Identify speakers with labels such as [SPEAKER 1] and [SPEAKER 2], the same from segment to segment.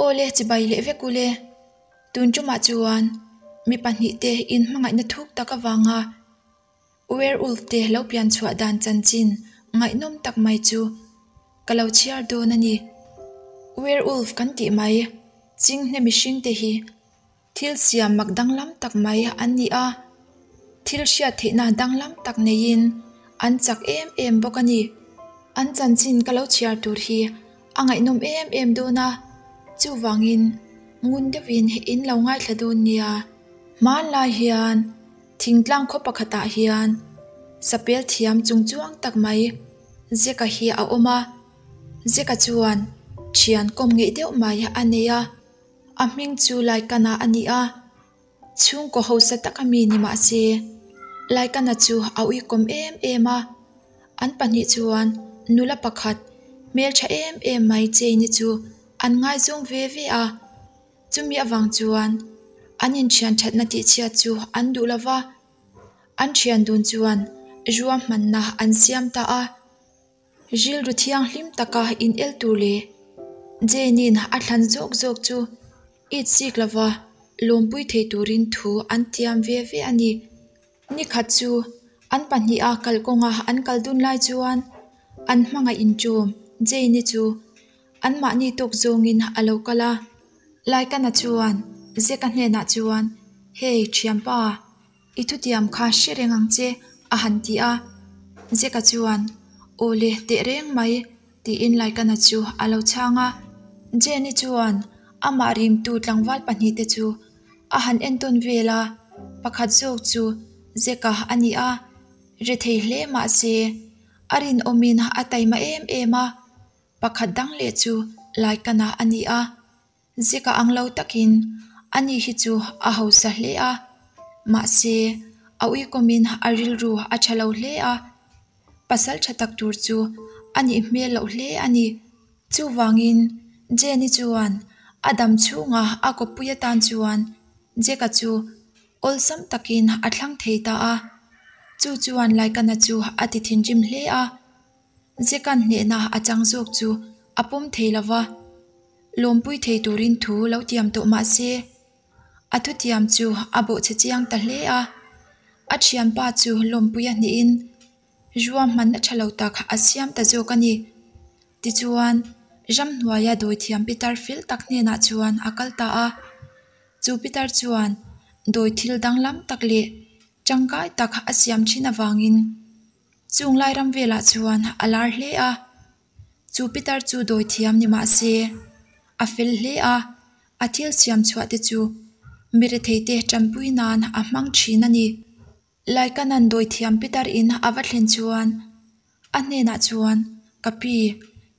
[SPEAKER 1] Awle chibai leh vek ule. Tun tumah chuan mi pahnihte inhmangaihna thuk tak avanga Werewolf te lo pian chhuah dan chanchin ngaihnawm tak mai chu ka lo chhiar dawn a ni. Werewolf kan tih mai chinghne mihring te hi thil siam mak danglam tak mai an ni a, thil hriat theihna danglam tak neiin an chak em em bawk a ni. An chanchin ka lo chhiar tur hi a ngaihnawm em em dawn a, chuvangin ngun deuhin in lo ngaithla dawn nia. Hmanlai hian thingtlang khaw pakhatah hian sapel thiam chung chuang tak mai Zeka hi a awm a, Zeka chuan thian kawm ngeih deuh mai a nei a, a hming chu Laikana a ni a, chhungkaw hausa taka mi ni mah se Laikana chu a uikawm em em a, an pahnih chuan nula pakhat hmeltha em em mai Jane-i chu an ngaizawng ve ve a. Chumi avang chuan an inthian thatna tihchhiat chu an duh lo va, an thian dun chuan ruahmanna an siam ta a. Rilru thianghlim taka in el tur leh Jane-in a thlan zawk zawk chu it sik lo va lawmpui thei turin thu an tiam ve ve a ni. Ni khat chu an pahniha kalkawnga an kal dun lai chuan an hmangaih inṭawm Jane-i chu Anmahni tawk zawngin a lo kal a. Laikana chuan Zeka hnenah chuan, Hey, thianpa, i thutiam kha hre reng ang che, a han ti a. Zeka chuan, Aw le, teh reng mai, tiin Laikana chu a lo chhang a. Jenny chuan amah rimtu tlangval pahnihte chu a han entawn vel a, pakhat zawk chu Zeka a ni a, rethei hle mah se, a rinawmin a taima em em a. Pakhat dang leh chu Laikana a ni a, zika ang lo takin ani hi chu a hausa hle a, mahse a uikawmin a rilru a tha lo hle a, pasal tha tak tur chu a nih hmel loh hle a ni. Chuvangin Jenny chuan a dam chhunga a kawppui atan chuan Jeka chu awlsam takin a thlang thei ta a, chu chuan Laikana chu a ti thinrim hle a. Zekan hnehna a chang zawk chu a pawm thei lo va, lawmpui thei turin thu lo tiam tawh mah se, a thutiam chu a bawhchhe chiang ta hle a. A thianpa chu lawmpui a hnehin ruahmanna tha lo tak a siam ta zawk a ni. Tichuan, ramhnuaia dawithiam pitar fel tak hnenah chuan a kal ta a. Chu pitar chuan dawi thil danglam tak leh tangkai tak a siam thin avangin, Chung lai ram velah chuan a lar hle a, chu pitar chu dawi thiam ni mah se a fel hle a, a thil siam chhuah te chu mi retheite tanpui nan a hmang thin a ni. Laikanan dawi thiam pitar in a va thlen chuan a hnenah chuan, Ka pi,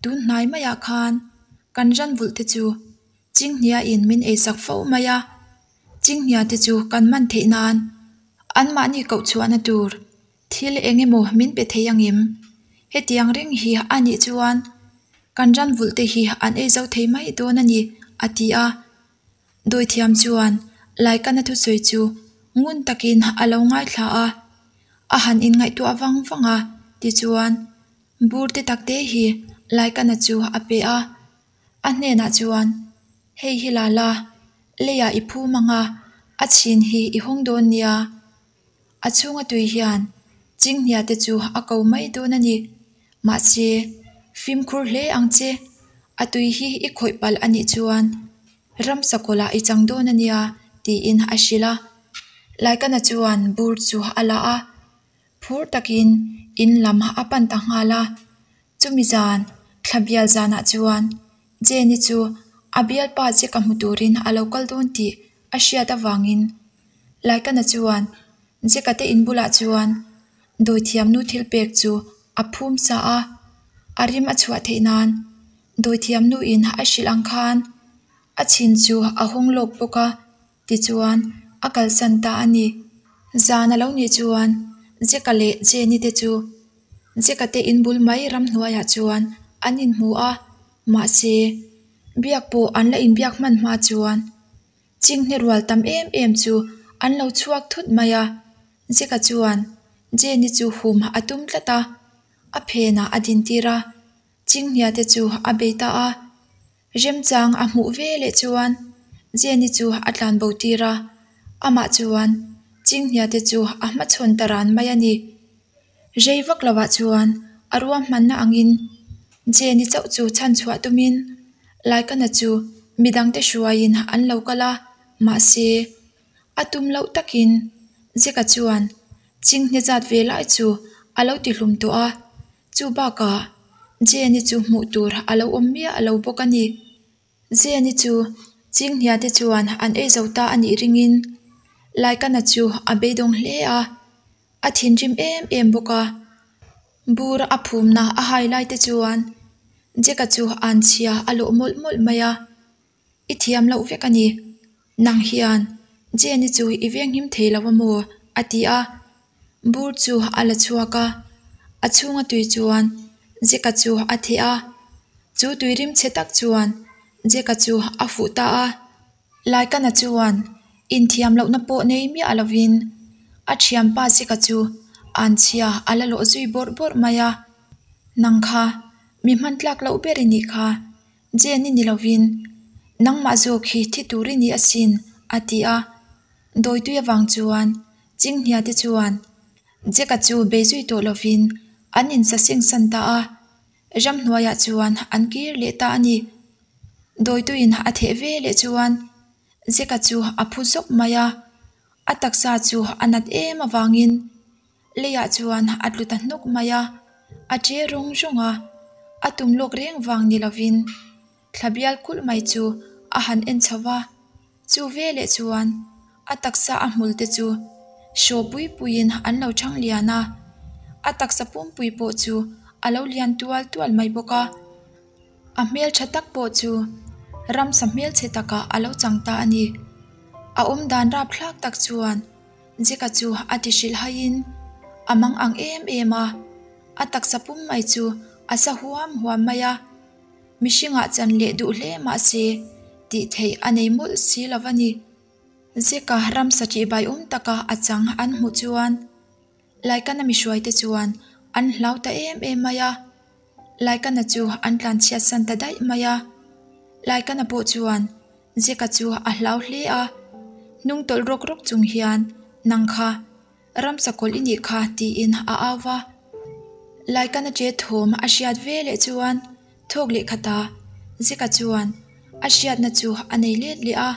[SPEAKER 1] tun hnai maiah khan kan ran vulh te chu Chinghnia in min eisak fo mai a, Chinghnia te chu kan man theih nan anmahni koh chhuahna tur Thil eng emaw min pe thei angem? Hetiang reng hi a nih chuan kan ran vulh te hi an ei zo thei mai dawn a ni, a ti a. Dawithiam chuan Laikana thusawi chu ngun takin a lo ngaithla a, a han inngaihtuah vang vang a, tichuan bur te tak te hi Laikana chu a pe a. A hnenah chuan, Hei hi la la, leiah i phum ang a, a chhin hi i hawng dawn nia. A chhunga tui hian Chinghnia te chu a ko mai dawn a ni. Mahse, fimkhur hle ang che, a tui hi i khawih palh a nih chuan ramsa kawlah i chang dawn a nia tiin a hrilh a. Laikana chuan bur chu a la a, phur takin in lam a pan ta nghal a. Chumi zan, thla bial zanah chuan Jenny chu a bialpa che ka hmu turin a lo kal dawn tih a hriat avangin Laikana chuan Jeka te in bulah chuan dawithiamnu thil pek chu a phum sa a, a rim a chhuah theih nan dawithiamnu in a hrilh ang khan a chhin chu a hawng lawk bawk a tichuan a kalsan ta a ni. Zan a lo nih chuan Jeka leh Jenny te chu Jeka te in bul mai ramhnuaiah chuan an inhmu a, mahse biak pawh an la inbiak hman hma chuan Chinghne rual tam em em chu an lo chhuak thut mai a, Jeka chuan Jenny chu hum a tum tlat a, a phenah a dintir a, Chinghnia te chu a bei ta a. Remchang a hmuh ve leh chuan Jenny chu a tlan bo tir a, amah chuan Chinghnia te chu a hmachhawn ta ran mai a ni. Rei vak lovah chuan a ruahmanna angin Jenny chauh chu chhanchhuah tumin Laikana chu midangte hruaiin an lo kal a, mahse a tum loh takin Zeka chuan Chinghne zat ve lai chu a lo tihlum tawh a, chu bakah Jenny chu hmuh tur a lo awm miah lo bawk a ni. Jenny chu Chinghnia te chuan an ei zo ta a nih ringin Laikana chu a beidawng hle a, a thinrim em em bawk a. Bur a phumna a hai lai te chuan Jeka chu an chhia a lawh mawlh mawlh mai a, I thiam loh vek a ni. Nang hian Jenny chu i venghim thei lo a maw? a ti a. Bur chu a la chhuak a, a chhunga tui chuan Jeka chu a theh a. Chu tui rim chhe tak chuan Jeka chu a fuh ta a. Laikana chuan inthiam lohna pawh nei miah lovin a thianpa Zika chu anchhia a la lawh zui bawrh bawrh mai a, Nang kha mi hman tlak loh ber i nih kha, Jane i ni lovin nangmah zawk hi thi tur i ni asin a ti a. Dawitui avang chuan Chinghnia te chuan Jeka chu bei zui tawh lovin an insaseng san ta a. Ramhnuaiah chuan an kir leh ta a ni. Dawituin a theh ve leh chuan Zeka chu a phu zawk mai a, a taksa chu a nat em avangin leiah chuan a tlu ta hnuk mai a, a che rawng rawng a, a tum lawk reng vang ni lovin thla bial kulh mai chu a han en chho va. Chu veleh chuan a taksa a hmul te chu hraw pui puiin an lo chhang lian a, a taksa pumpui pawh chu a lo lian tual tual mai bawk a. A hmeltha tak pawh chu ramsa hmelchhe takah a lo chang ta a ni. A awmdan rapthlak tak chuan Jeka chu a ti hrilh haiin a mang ang em em a, a taksa pum mai chu a sa huam huam mai a. Mihringah chan leh duh hle mah se, tih theih a nei mawlh si lo a ni. Zeka ramsa ṭihbai awm taka a chang an hmuh chuan Laikana mihruaite chuan an hlau ta em em mai a. Laikana chu an tlanchhiat san ta daih mai a. Laikana pawh chuan Zeka chu a hlau hle a, hnung tawlh rawk rawk chung hian, Nang kha, Ramsa kawlh i nih kha tiin a au va. Laikana che thawm a hriat ve leh chuan thawk leh khat a, Zika chuan a hriatna chu a nei let leh a,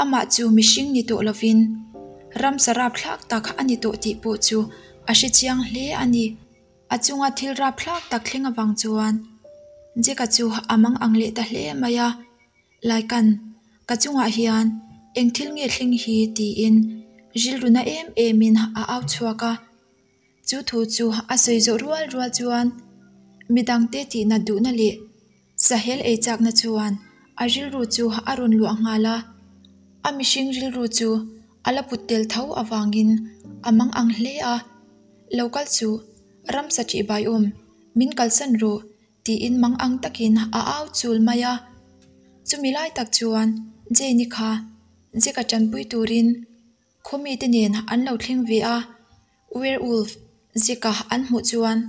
[SPEAKER 1] amah chu mihring ni tawh lovin ramsa rapthlak tak a ni tawh tih pawh chu a hre chiang hle a ni. A chunga thil rapthlak tak thleng avang chuan Zika chu a mang ang leh ta hle mai a. Laikan, ka chungah hian eng thil nge thleng hi tiin rilruna em emin a au chhuak a. Chu thu chu a sawi zawh rual rual chuan midangte tihnat duhna leh sahel ei chakna chuan a rilru chu a rawn luah nghal a. A mihring rilru chu a la put tel tho avangin a mang ang hle a. Lo kal suh, ramsa ṭihbaiawm, min kalsan rawh Tiin mang ang takin a au chul mai a. Chumi lai tak chuan Jane-i kha Jack-a tanpui turin khawmite nen an lo thleng ve a. Werewolf Jack-a an hmuh chuan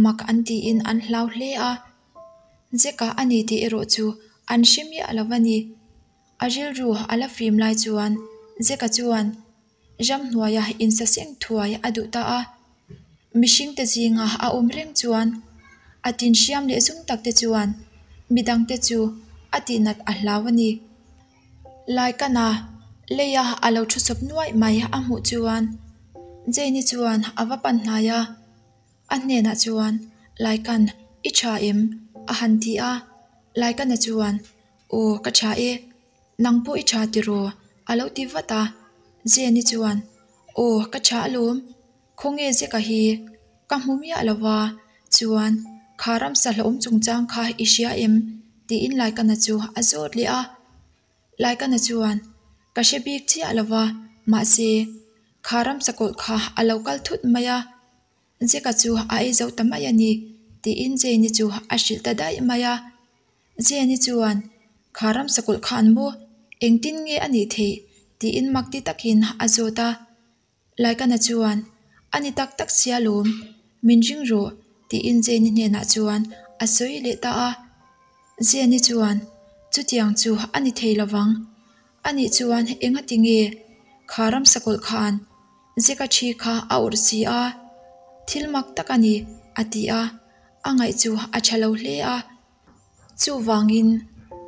[SPEAKER 1] mak an tiin an hlau hle a. Jack-a a ni tih erawh chu an hre miah lo a ni. A rilru a la fim lai chuan Jack-a chuan Ramhnuaia insaseng thuai a duh ta a. Mihringte zinga a awm reng chuan a tinhriam leh zum tak te chuan midangte chu a tihnat a hlau a ni. Laikana leia a lo thu sawp nuaih mai a hmuh chuan Jane-i chuan a va pan hnai a, a hnenah chuan Laikan i tha em? a han ti a. Laikana chuan Aw ka tha e. Nang pawh i tha tiraw? A lo ti vat a. Jenny chuan, Aw, ka tha alawm. Khawnge Zeka hi? Ka hmu miah lo va. Chuan, kha ramsa hlauhawm chungchang kha i hria em? tiin Laikana chu a zawt leh a. Laikana chuan, Ka hre bik chiah lo va, mahse, kha ramsa kawlh kha a lo kal thut mai a. Zeka chu a ei zo ta mai a ni, tiin Jenny chu a hrilh ta daih mai a. Jenny chuan, Kha ramsa kulh khan maw? Engtin nge a nih theih? tiin mak ti takin a zawt a. Laikana chuan, A ni tak tak sia lawm, min ring rawh, tiin Jenny hnenah chuan a sawi leh ta a. Jenny chuan, Chutiang chu a ni thei lovang. Anih chuan engati nge kha ramsakawlh khan Zeka thi kha a awrh si a? Thil mak tak a ni, a ti a. A ngaih chu a tha lo hle a. Chuvangin,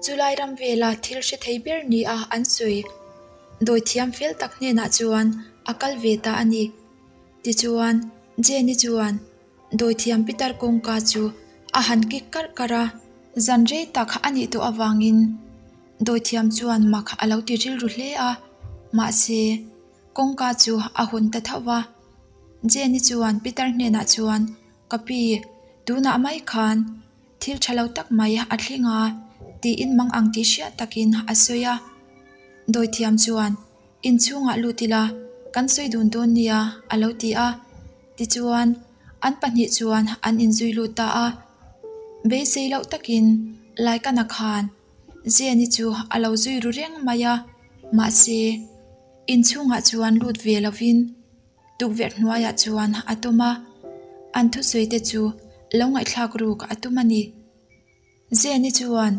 [SPEAKER 1] chulai ram vela thil hre thei ber nia an sawi dawithiam fel tak hnenah chuan a kal ve ta a ni. Tichuan, Jenny chuan dawithiam pitar kawngka chu a han kik karh karh a. Zan rei tak a nih tawh avangin dawithiam chuan mak a lo ti rilru hle a, mahse, kawngka chu a hawn ta tho va. Jenny chuan pitar hnenah chuan, Ka pi, tunah mai khan thil tha lo tak mai a thleng a, tiin mang ang tih hriat takin a sawi a. Dawithiam chuan, Inchhungah lut ila, kan sawi dun dawn nia, a lo ti a. Tichuan, an pahnih chuan an inzui lut ta a. Beisei loh takin Laikana khan Jenny chu a lo zui ru reng mai a, mahse, inchhungah chuan lut ve lovin tukverh hnuaiah chuan a tum a, an thusawi te chu lo ngaihthlak ruk a tum a ni. Jenny chuan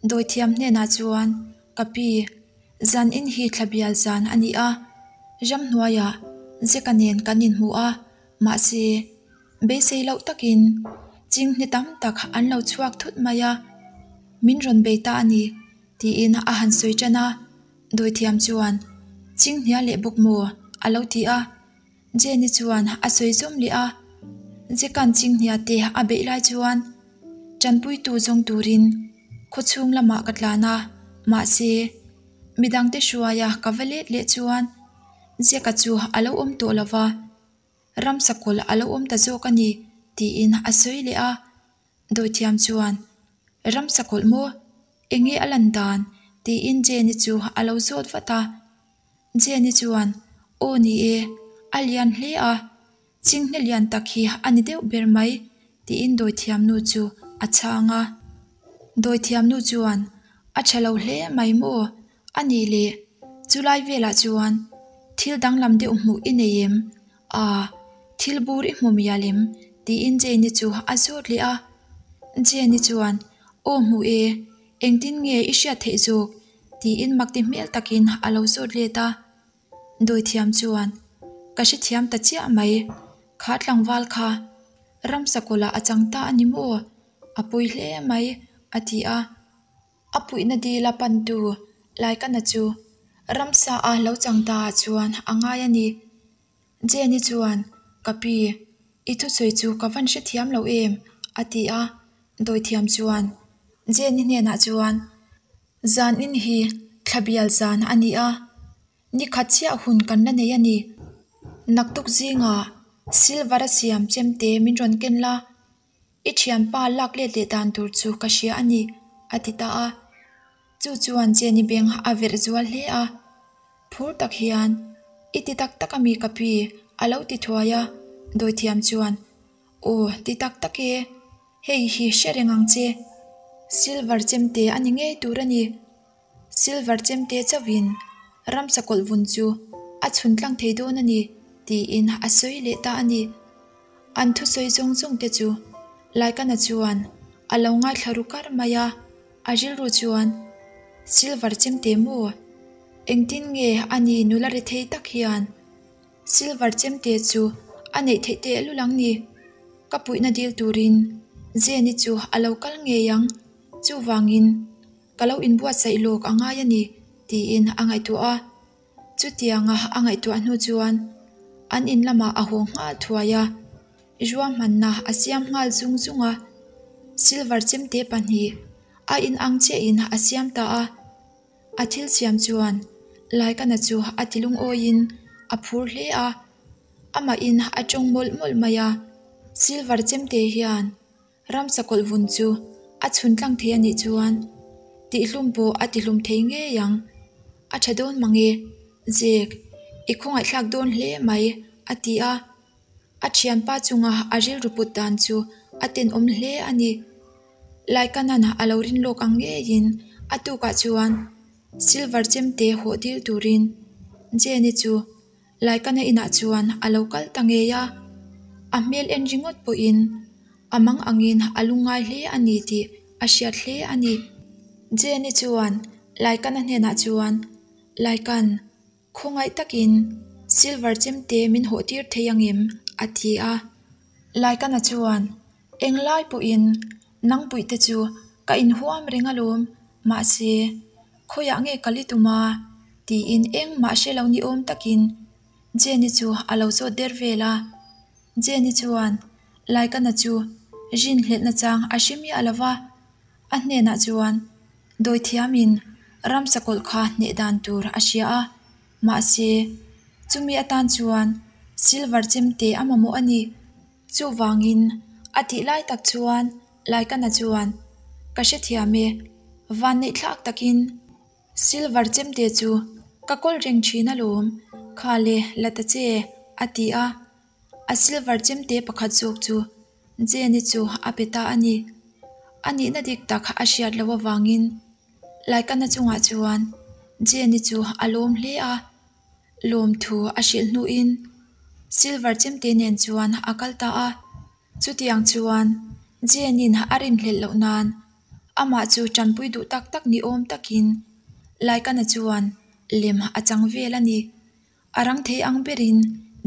[SPEAKER 1] dawithiam hnenah chuan, Ka pi, zan in hi thla bial zan a ni a, ramhnuaiah Zeka nen kan inhmu a, mahse, beisei loh takin chinghne tam tak an lo chhuak thut mai a, min rawn bei ta a ni, tiin a han sawi tan a. Dawithiam chuan, Chinghnia leh bawk maw? a lo ti a. Jenny chuan a sawi zawm leh a, Zekan chinghnia te a beih lai chuan tanpuitu zawng turin khawchhung lamah ka tlan a, mahse midangte hruaia ka va let leh chuan Zeka chu a lo awm tawh lo va, ramsa kawlh a lo awm ta zawk a ni tiin a sawi leh a. Dawithiam chuan, Ramsa kawlh maw? Enge a lan dan? tiin Jenny chu a lo zawt vat a. Jenny chuan, Aw ni e, a lian hle a, chinghne lian tak hi a ni deuh ber mai, tiin dawithiamnu chu a chhang a. Dawithiamnu chuan, A tha lo hle mai maw? A nih leh, chulai velah chuan thil danglam deuh hmuh i nei em? Aa, thil bur i hmu mial em? tiin Jenny chu a zawt leh a. Jenny chuan, Aw hmu e, engtin nge i hriat theih zawk? tiin makti hmel takin a lo zawt let a. Dawithiam chuan, Ka hrethiam ta chiah mai, kha tlangval kha ramsa kawlah a chang ta a ni maw? A pui hle mai, a ti a. A puihna dila pantu Laikana chu ramsa a lo chang ta ah chuan a ngai a ni. Jenny chuan, Ka pi, i thusawi chu ka van hrethiam lo em? a ti a. Dawithiam chuan Jenny hnenah chuan, Zan in hi thla bial zan a ni a, ni khat chiah hun kan la nei a ni. Naktuk zingah silver a siam chemte min rawn ken la, I thianpa lak let leh dan tur chu ka hria a ni, a ti ta a. Chu chuan Jenny beng a verh zual hle a. Phur tak hian, I ti tak tak a mi ka pi, a lo ti thuai a. Dawithiam chuan, Aw, ti tak tak e, hei hi hre reng ang che. Silver chemte a ni ngei tur a ni. Silver chemte chauhin ramsa kawlh vun chu a chhun tlang thei dawn a ni, tiin a sawi leh ta a ni. An thusawi zawng zawng te chu Laikana chuan a lo ngaithla ru kar mai a, a rilru chuan, Silver chemte maw? Engtin nge a ni nula ri thei tak hian Silver chemte chu a neih theih teh lul ang ni? Ka puihna dil turin Jenny chu a lo kal ngei ang, chuvangin Ka lo inbuatsaih lawk a ngai a ni, tiin a ngaihtuah a. Chutianga a ngaihtuah hnu chuan an in lamah a haw nghal thuai a, ruahmanna a siam nghal zung zung a. Silver chemte pahnih a inang chiahin a siam ta a. A thil siam chuan Laikana chu a ti lungawiin a phur hle a, amahin a tawng mawlh mawlh mai a. Silver chemte hian Ramsa kawlh vun chu a chhun tlang thei a nih chuan tihhlum pawh a tihlum thei ngei ang. A tha dawn mang e, Zek, i khawngaihthlak dawn hle mai, a ti a. A thianpa chunga a rilru put dan chu a tenawm hle a ni. Laikanan a lo rin lawk ang ngeiin a tukah chuan silver chemte hawh dil turin Jenny chu Laikana inah chuan a lo kal ta ngei a, a hmel en ringawt pawhin a mang angin a lungngai hle a ni tih a hriat hle a ni. Jenny chuan Laikana hnenah chuan, Laikan, khawngaih takin silver chemte min hawh tir thei angem? a ti a. Laikana chuan, Englai pawhin nangpuih te chu ka inhuam reng alawm, mahse, khawiah nge ka li tum a? tiin engmah hre lo ni awm takin Jenny chu a lo zawt der vel a. Jenny chuan Laikana chu rinhlelhna chang a hre miah lo va, a hnenah chuan dawithiamin ramsa kawlh kha hneh dan tur a hria a, mahse, chumi atan chuan silver chemte a mamawh a ni. Chuvangin a tih lai tak chuan Laikana chuan, Ka hrethiam e, vanneih thlak takin silver chemte chu ka kawl reng thin alawm, kha le la ta che, a ti a. A silver chemte pakhat zawk chu Jenny chu a pe ta a ni. A nihna dik tak a hriat loh avangin Laikana chungah chuan Jenny chu a lawm hle a. Lawmthu a hrilh hnuin Silver chemte nen chuan a kal ta a. Chutiang chuan Jane-in a rinhlelh loh nan amah chu tanpui duh tak tak ni awm takin Laikana chuan lem a chang vel a ni. A rang thei ang berin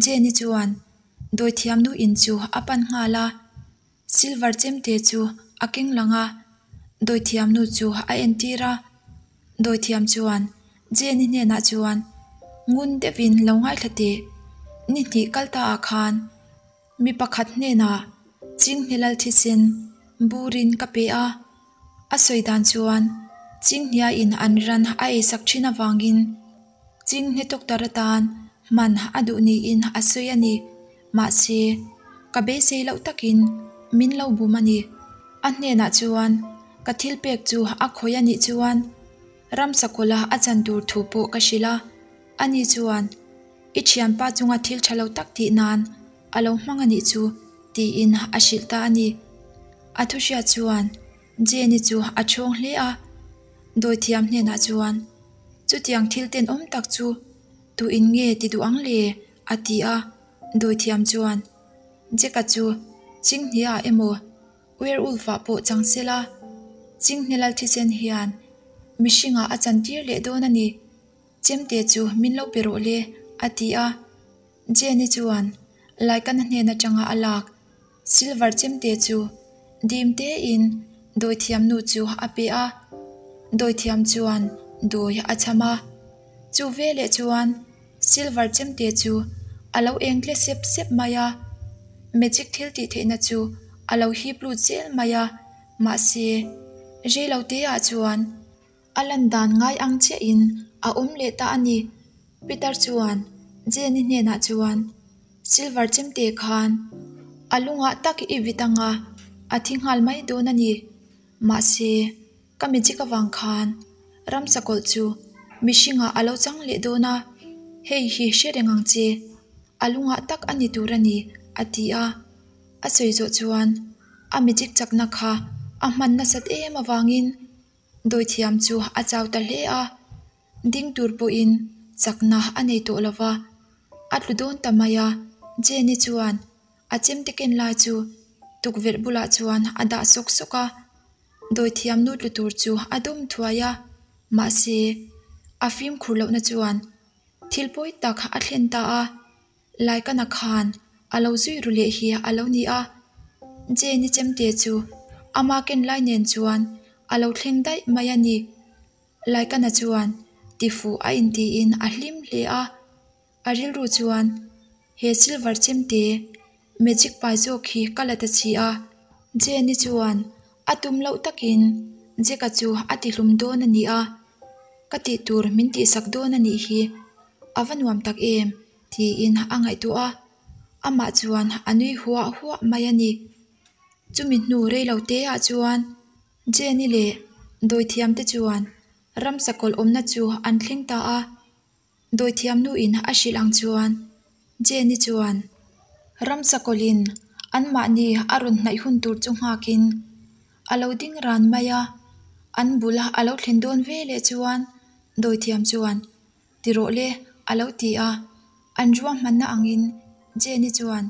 [SPEAKER 1] Jane-i chuan dawithiam nu in chu a pan nghal a. Silver chemte chu a keng lang a, dawithiam nu chu a entir a. Dawithiam chuan Jenny hnenah chuan ngun deuhin lo ngaithla teh, ni hnih kal ta ah khan mi pakhat hnenah Chinghne thisen burin ka pe a, a sawi dan chuan Chinghniain an ran a eisak thin avangin Chinghne doctor atan hman a duh niin a sawi a ni. Mahse, ka beisei loh takin min lo bum a ni. A hnenah chuan ka thil pek chu a khawi a nih chuan ramsa kawla a chan tur thu pawh ka hrilh a. Ani chuan, I thianpa chunga thil tha lo tak tih nan a lo hmang a nih chu, tiin a hrilh ta a ni. A thu hriat chuan Jenny chu a chhawng hle a. Dawithiam hnenah chuan, Chutiang thil tenawm tak chu tuin nge ti duh ang le? A ti a, dawithiam chuan, Jack-a chu Chinghne-ah emaw Werewolf-ah pawh chang se la, Chinghne lal thisen hian mihringah a chantir leh dawn a ni. Chemte chu min lo pe rawh le, a ti a. Jenny chuan Laikana hnen atanga a lak silver chemte chu dim tein dawithiam nu chu a pe a. Dawithiam chuan dawi a cham a. Chu veleh chuan Silver chemte chu a lo eng tle sep sep mai a, magic thil tih theihna chu a lo hip lut zel mai a, mahse reilo te ah chuan a lan dan ngai ang chiah in a awm leh ta a ni. Peter chuan Jenny hnenah chuan Silver chemte khan a lungah tak i vit anga a thi nghal mai dawn a ni, mahse Ka magic avang khan ramsa kawlh chu mihringah a lo chang leh dawn a, hei hi hre reng ang che, a lungah tak a ni tur a ni, a ti a. A sawi zawh chuan a magic chakna kha a hman nasat em avangin dawithiam chu a chau ta hle a, ding tur pawhin chakna a nei tawh lo va, a tlu dawn ta mai a, Jenny chuan a chemte ken lai chu tukverh bulah chuan a dah sawk sawk a. Dawithiam nu tlu tur chu a dawm thuai a, mahse, a fimkhur lohna chuan thil pawi tak a thlen ta a, Laikana khan a lo zui ru leh hi a lo ni a. Jenny chemte chu ama ken lai nen chuan a lo thleng daih mai a ni. Laikana chuan tifuh a intiin a hlim hle a. A rilru chuan, He silver chemte magic pai zawk hi ka la ta chi a. Jenny chuan a tum loh takin Jack-a chu a tihlum dawn a ni a, ka tih tur min tihsak dawn a nih hi, a va nuam tak em? tiin a ngaihtuah a, amah chuan a nui huah huah mai a ni. Chumi hnu rei lo te ah chuan Jenny leh dawithiam te chuan ramsa kawlh awmna chu an thleng ta a. Dawithiam nuin a hrilh ang chuan Jenny chuan ramsa kawlhin anmahni a rawn hnaih hun tur chu nghakin a lo ding ran mai a, an bul a lo thlen dawn ve leh chuan dawithiam chuan ti rawh le a lo ti a, an ruahmanna angin Jenny chuan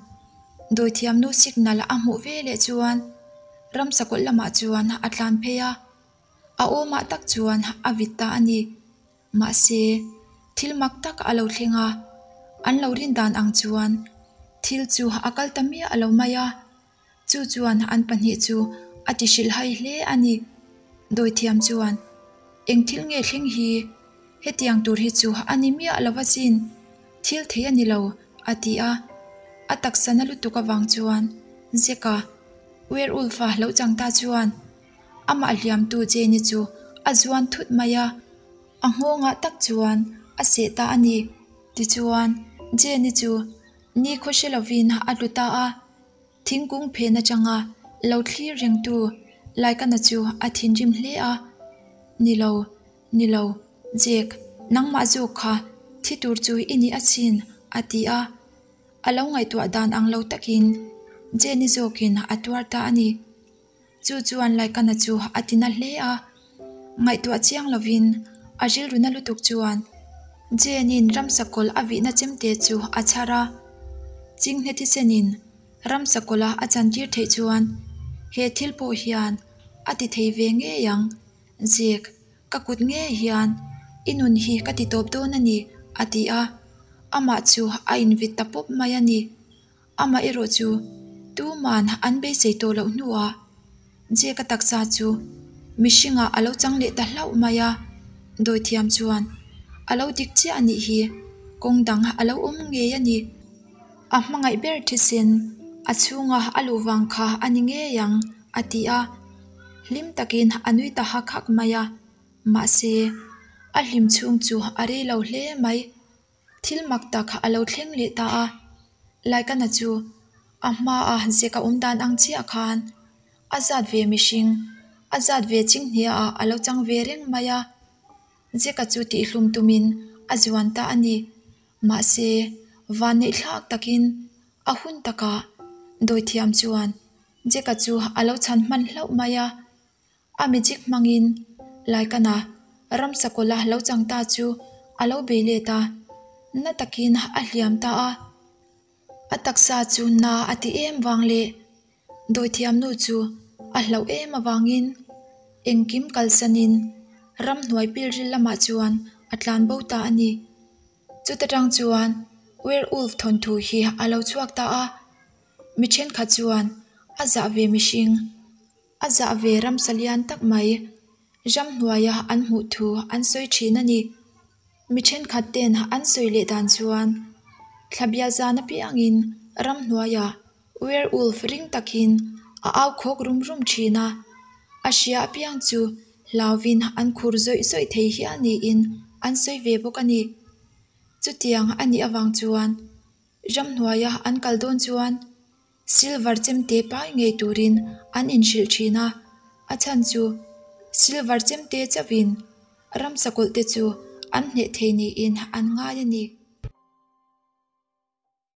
[SPEAKER 1] dawithiam nu signal a hmuh ve leh chuan ramsa kawlh lamah chuan a tlan phei a. A awmah tak chuan a vit ta a ni. Mahse, thil mak tak a lo thleng a, an lo rin dan ang chuan thil chu a kal ta miah lo mai a. Chu chuan an pahnih chu a ti hrilhhai hle a ni. Dawithiam chuan, Eng thil nge thleng hi? Hetiang tur hi chu a ni miah lo asin, thil thei a ni lo, a ti a. A taksa na lutuk avang chuan Zeka, werewolf-a lo chang ta chuan amah hliamtu Jane-i chu a zuan thut mai a. A nghawngah tak chuan a seh ta a ni. Tichuan, Jane-i chu nikhaw hre lovin a tlu ta a. Thingkung phen atanga lo thlir rengtu Laikana chu a thinrim hle a, Ni lo, ni lo, Jake, nangmah zawk kha thi tur chu i ni asin, a ti a. A lo ngaihtuah dan ang lo takin Jenny zawkin a tuar ta a ni. Chu chuan Laikana chu a ti na hle a, ngaihtuah chiang lovin a rilru na lutuk chuan Jane-in ramsa kawlh a vihna chemte chu a chhar a, chinghne thisenin ramsa kawlha a chantir theih chuan he thil pawh hian a ti thei ve ngei ang, Jake, ka kut ngei hian i nun hi ka ti tawp dawn a ni, a ti a, amah chu a invit ta pawp mai a ni. Amah erawh chu tuman an beisei tawh loh hnuah Jake-a taksa chu mihringah a lo chang leh ta hlauh mai a, dawithiam chuan a lo dik chiah a nih hi, kawng dang a lo awm ngei a ni. A hmangaih ber thisen a chhunga a luh vang kha a ni ngei ang a ti a, hlim takin a nui ta hak hak mai a, mahse a hlim chhung chu a rei lo hle mai. Thil mak tak a lo thleng leh ta a, Laikana chu a hmaa zek a awm dan ang chiah khan a zat ve mihring, a zat ve chinghniaah a lo chang ve reng mai a. Zeka chu tihhlum tumin a zuan ta a ni. Mahse, vanneih thlak takin a hun takah dawithiam chuan Zeka chu a lo chhan hman hlauh mai a. A magic hmangin Laikana ramsa kawla lo chang ta chu a lo bei let a, na takin a hliam ta a. A taksa chu na a ti em vang leh dawithiamnu chu a hlauh em avangin engkim kalsanin ramhnuai pilril lamah chuan a tlan bo ta a ni. Chuta tang chuan werewolf thawnthu hi a lo chhuak ta a, mi thenkhat chuan a zah ve mihring. A zah ve ramsa lian tak mai ramhnuaia an hmuh thu an sawi thin a ni. Mi thenkhat ten an sawi leh dan chuan thlabia zan apiangin ramhnuaia werewolf ring takin a au khawk rum rum thin a, a hria apiang chu hlauvin an khur zawih zawih thei hial niin an sawi ve bawk a ni. Chutiang a nih avang chuan ramhnuaia an kal dawn chuan Silver chemte pai ngei turin an inhrilh thin a, a chhan chu silver chemte chauhin ramsakawlh te chu an hneh thei niin an ngai a ni.